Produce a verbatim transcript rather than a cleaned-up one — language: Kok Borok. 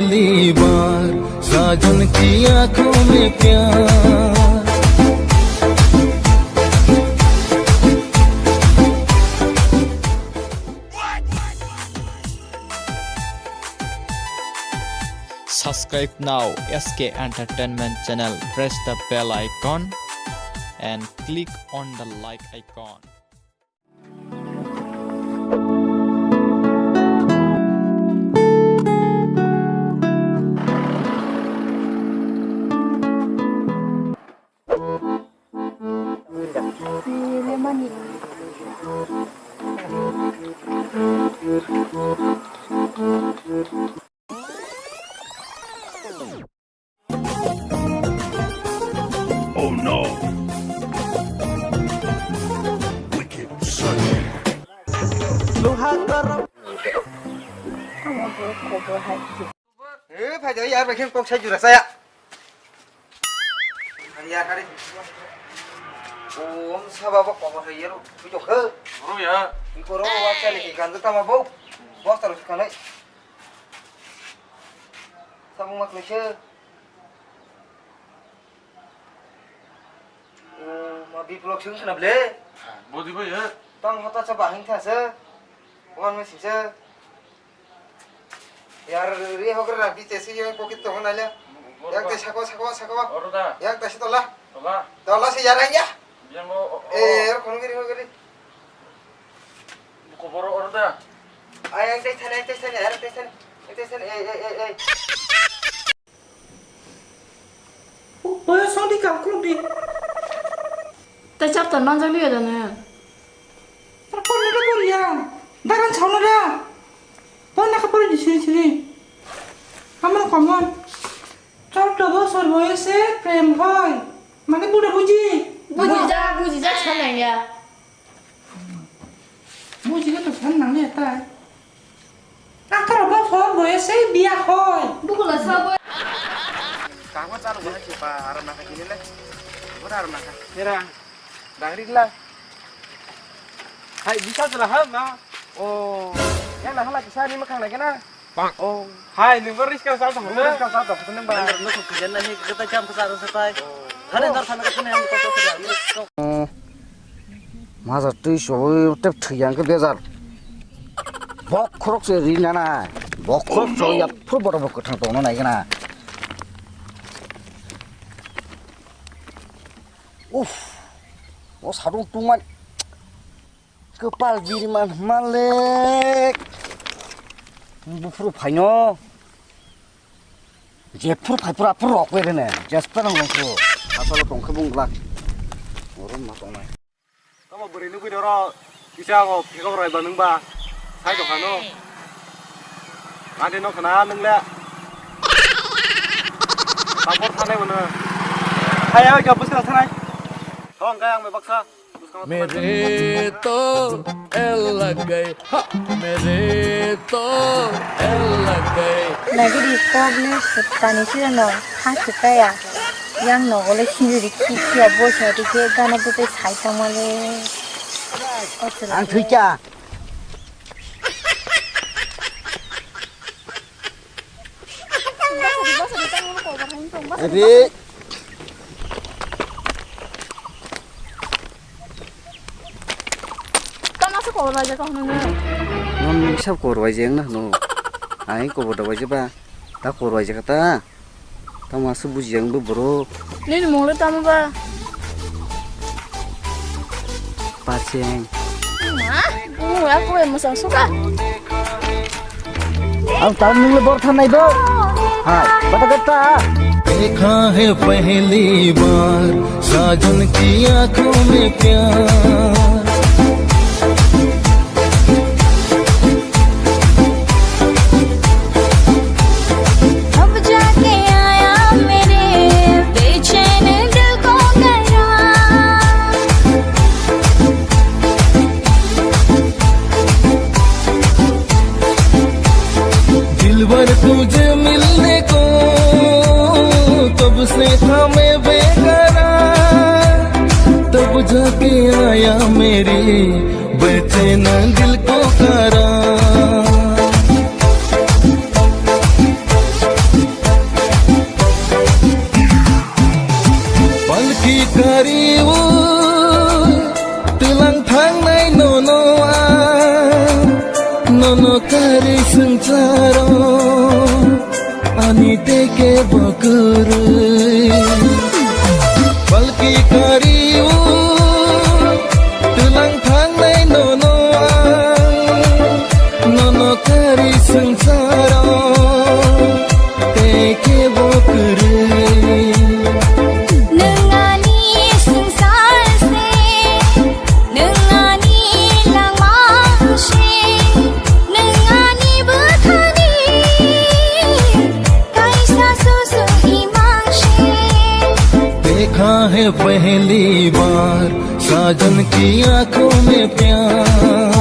पहली बार साजन की आंखों में प्यार। Subscribe now S K Entertainment channel. Press the bell icon and click on the like icon. Oh no! Wicked son. Eh, phai de yar, bai khe kok sai jura saya. Hari yar, hari. Oh, om saba ba kobor hai yar, bujok he. Bro ya. Ikoro wa chale ki ganza tama bo. Bos taru kanai. Sabung mak lese. O, ma biplok sung suna ble. Bodi bai he. Tang hota cha bahing tha se. Wan ma sing se. Yar ri hogra na bi te se yo pocket to hona le. Yak te sako, sako, sako. Oro da. Yak te se tola. Tola. Tola se yar ya. Yang o. Eh, yar kono giri, kono giri. Kobor oro da. Ay, ay, te thane, te thane, ay, te thane. Te thane, eh, eh, eh, eh. Boyo song di kam khuluk di. Tai chapter manjak liya da nang. Tar porno da poriya. Daran chawno da. Porno ka pori di sini sini. Amro komon. Chorto bosor boyose prem hoy. Mane buda buji. Buji ja, buji ja, sanang ya. Buji ga to san nang ya tai. Atharo bosor boyose biya hoy. Bukula sabo. Kangma chalu bahai si pa aram naka kini le. Bura aram naka. Era. Dangri gla. Hai bisa jela ha ma. Oh. Ya na hala kisa ni makhang lagi na. Oh. Hai ni bor riska sa sa. Riska sa sa nang ba. Nang nang kujana hi kita jam ke sa sa tai. Hane dar sana ke sini ham ko to. Maza twi sobo tep thiyang ke bezar. Bok khorok se ri nana. Bok khorok so ya phur boro bok thang tong nai gana. Uff. O sadung tungman. Kepal biri man malek. Bufuru phaino. Jephuru phai pura pura rok bai rene. Jespa nang nang pura. Asalo tongkhe bung glak. Orom ma tongnai. Tamo bwrwi nugwi doro kisa ango phekok raiba nwngba sai tongkha no. Ani no khna nwng le. Papor thanai bono. Hai ai ka buskang thanai. Thong kai ang bai baksa. मेरे तो एल लग गए, हा, मेरे तो एल लग गए। Nagidi kok le sutani sirano ha sutaya. Yang nogo le sinjuri kikiya bosa dike gana bwtwi sai tongmale. Ang thwikha. Ri. Tama se kobor bai jaka hwnwi nw. Non sab kobor bai jeng na hwno. Ai kobor da bai jeba. Ta kobor bai jaka ta. Tamo aswk buji yang bo borok. Nini mung le tamo ba? Pacheng. Ma, mung ya ko emo sang suka. Ang tamo nung le bor thanai bo. Hai, bata gata. देखा है पहली बार साजन की आंखों में प्यार। अब जाके आया मेरे बेचैन दिल को करार। दिलबर तुझे मिलने को कब से था मैं बेकरार, तब जाके आया मेरे बेचैन दिल को करार। Palki kari o, twilang thangnai nono ang, nono kari swngcharo, tei kebo kwrwi. Nwng ani swngchar se, nwng ani langma se, nwng ani bwthani kaisa susu imang se. देखा है पहली बार साजन की आंखों में प्यार।